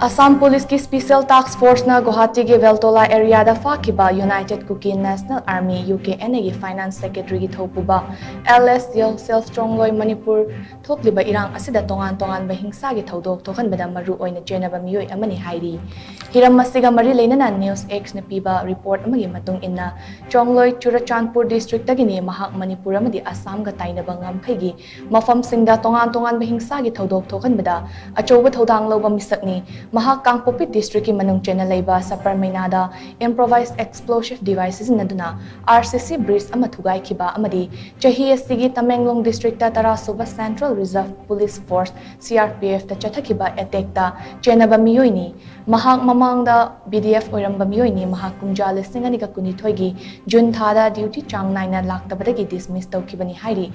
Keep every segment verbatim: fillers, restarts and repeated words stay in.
ꯑꯁꯥꯝ ꯄꯨꯂꯤꯁꯀꯤ ꯁ꯭ꯄꯤꯁꯦꯜ ꯇꯥꯁꯛ ꯐꯣꯔꯁꯅ ꯒꯨꯋꯥꯍꯥꯇꯤꯒꯤ ꯕꯦꯜꯇꯣꯂꯥ ꯑꯦꯔꯤꯌꯥꯗ ꯐꯥꯈꯤꯕ united Kuki national army, U K N ꯑꯦꯒꯤ ꯐꯥꯏꯅꯥꯟꯁ ꯁꯦꯀ꯭ꯔꯦꯇꯔꯤꯒꯤ ꯊꯧꯄꯨꯕ L S Joseph Chongloi Manipur ꯊꯣꯛꯂꯤꯕ ꯏꯔꯥꯡ ꯑꯁꯤꯗ ꯇꯣꯉꯥꯟ ꯇꯣꯉꯥꯟꯕ ꯍꯤꯡꯁꯥꯒꯤ ꯊꯧꯗꯣꯛ ꯊꯣꯛꯍꯟꯕꯗ ꯃꯔꯨ ꯑꯣꯏꯅ ꯆꯦꯟꯅꯕ ꯃꯤꯑꯣꯏ ꯑꯃꯅꯤ ꯍꯥꯏꯔꯤ꯫ ꯍꯤꯔꯝ ꯑꯁꯤꯒ ꯃꯔꯤ ꯂꯩꯅꯅ ꯅ꯭ꯌꯨꯁ ꯑꯦꯛꯁꯅ ꯄꯤꯕ ꯔꯤꯄꯣꯔꯠ ꯑꯃꯒꯤ ꯃꯇꯨꯡ ꯏꯟꯅ, ꯆꯣꯡꯂꯣꯏ ꯆꯨꯔꯆꯥꯟꯄꯨꯔ ꯗꯤꯁꯇ꯭ꯔꯤꯛꯇꯒꯤꯅꯤ꯫ ꯃꯍꯥꯛ ꯃꯅꯤꯄꯨꯔ ꯑꯃꯗꯤ ꯑꯁꯥꯝꯒ ꯇꯥꯏꯅꯕ ꯉꯝꯈꯩꯒꯤ ꯃꯐꯝꯁꯤꯡꯗ ꯇꯣꯉꯥꯟ ꯇꯣꯉꯥꯟꯕ ꯍꯤꯡꯁꯥꯒꯤ ꯊꯧꯗꯣꯛ ꯊꯣꯛꯍꯟꯕꯗ ꯑꯆꯧꯕ ꯊꯧꯗꯥꯡ ꯂꯧꯕ ꯃꯤꯁꯛꯅꯤ꯫ ꯃꯍꯥꯛ ꯀꯥꯡꯄꯣꯛꯄꯤ ꯗꯤꯁꯇ꯭ꯔꯤꯛꯀꯤ ꯃꯅꯨꯡ ꯆꯟꯅ ꯂꯩꯕ ꯁꯄꯔꯃꯩꯅꯥꯗ ꯏꯝꯄ꯭ꯔꯣꯚꯥꯏꯖ ꯑꯦꯛꯁꯄ꯭ꯂꯣꯁꯤꯚ ꯗꯤꯚꯥꯏꯁ ꯁꯤꯖꯤꯟꯅꯗꯨꯅ ꯑꯥꯔ ꯁꯤ ꯁꯤ ꯕ꯭ꯔꯤꯖ ꯑꯃ ꯊꯨꯒꯥꯏꯈꯤꯕ ꯑꯃꯗꯤ ꯆꯍꯤ ꯑꯁꯤꯒꯤ ꯇꯃꯦꯡꯂꯣꯡ ꯗꯤꯁꯇ꯭ꯔꯤꯛꯇ ꯇꯔꯥ ꯁꯨꯕ central reserve police force, C R P ꯑꯦꯐꯇ ꯆꯠꯊꯈꯤꯕ ꯑꯦꯇꯦꯛꯇ ꯆꯦꯟꯅꯕ ꯃꯤꯑꯣꯏꯅꯤ꯫ ꯃꯍꯥꯛ ꯃꯃꯥꯡꯗ ꯕꯤ ꯗꯤ ꯑꯦꯐ ꯑꯣꯏꯔꯝꯕ ꯃꯤꯑꯣꯏꯅꯤ꯫ ꯃꯍꯥꯛ ꯀꯨꯝꯖꯥ ꯂꯤꯁꯤꯡ ꯑꯅꯤꯒ ꯀꯨꯟꯅꯤꯊꯣꯏꯒꯤ ꯖꯨꯟ ꯊꯥꯗ ꯗ꯭ꯌꯨꯇꯤ ꯆꯥꯡ ꯅꯥꯏꯅ ꯂꯥꯛꯇꯕꯗꯒꯤ ꯗꯤꯁꯃꯤꯁ ꯇꯧꯈꯤꯕꯅꯤ ꯍꯥꯏꯔꯤ꯫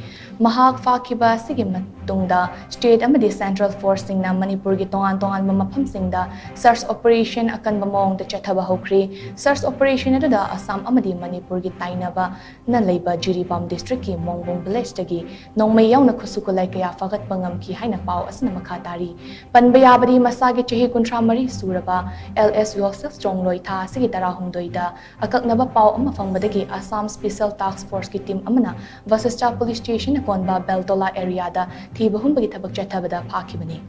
ꯃꯍꯥꯛ ꯐꯥꯈꯤꯕ ꯑꯁꯤꯒꯤ ꯃꯇꯨꯡꯗ ꯁ꯭ꯇꯦꯠ ꯑꯃꯗꯤ ꯁꯦꯟꯇ꯭ꯔꯦꯜ ꯐꯣꯔꯁꯁꯤꯡꯅ ꯃꯅꯤꯄꯨꯔꯒꯤ ꯇꯣꯉꯥꯟ ꯇꯣꯉꯥꯟꯕ ꯃꯐꯝꯁꯤꯡꯗ ꯁꯔꯆ ꯑꯣꯄꯔꯦꯁꯟ ꯑꯀꯟꯕ ꯃꯑꯣꯡꯗ ꯆꯠꯊꯕ ꯍꯧꯈ꯭ꯔꯤ꯫ ꯁꯔꯆ ꯑꯣꯄꯔꯦꯁꯟ ꯑꯗꯨꯗ ꯑꯁꯥꯝ ꯑꯃꯗꯤ ꯃꯅꯤꯄꯨꯔꯒꯤ ꯇꯥꯏꯅꯕꯅ ꯂꯩꯕ ꯖꯤꯔꯤꯕꯥꯝ ꯗꯤꯁꯇ꯭ꯔꯤꯛꯀꯤ ꯃꯣꯡꯕꯨꯡ ꯚꯤꯂꯦꯖꯇꯒꯤ ꯅꯣꯡꯃꯩ ꯌꯥꯎꯅ ꯈꯨꯠꯁꯨ ꯈꯨꯠꯂꯥꯏ ꯀꯌꯥ ꯐꯥꯒꯠꯄ ꯉꯝꯈꯤ ꯍꯥꯏꯅ ꯄꯥꯎ ꯑꯁꯤꯅ ꯃꯈꯥ ꯇꯥꯔꯤ꯫ ꯄꯟꯕ ꯌꯥꯕꯗꯤ, ꯃꯁꯥꯒꯤ ꯆꯍꯤ ꯀꯨꯟꯊ꯭ꯔꯥ ꯃꯔꯤ ꯁꯨꯔꯕ ꯑꯦꯜ ꯑꯦꯁ ꯌꯣꯁꯦꯐ ꯆꯣꯡꯂꯣꯏ ꯊꯥ ꯑꯁꯤꯒꯤ ꯇꯔꯥꯍꯨꯝꯗꯣꯏꯗ ꯑꯀꯛꯅꯕ ꯄꯥꯎ ꯑꯃ ꯐꯪꯕꯗꯒꯤ ꯑꯁꯥꯝ ꯁ꯭ꯄꯤꯁꯦꯜ ꯇꯥꯁꯛ ꯐꯣꯔꯁꯀꯤ ꯇꯤꯝ ꯑꯃꯅ ꯕꯁꯤꯁꯇꯥ ꯄꯨꯂꯤꯁ ꯁ꯭ꯇꯦꯁꯟ ꯑꯀꯣꯟꯕ ꯕꯦꯜꯇꯣꯂꯥ ꯑꯦꯔꯤꯌꯥꯗ ꯊꯤꯕ ꯍꯨꯝꯕꯒꯤ ꯊꯕꯛ ꯆꯠꯊꯕꯗ ꯐꯥꯈꯤꯕꯅꯤ꯫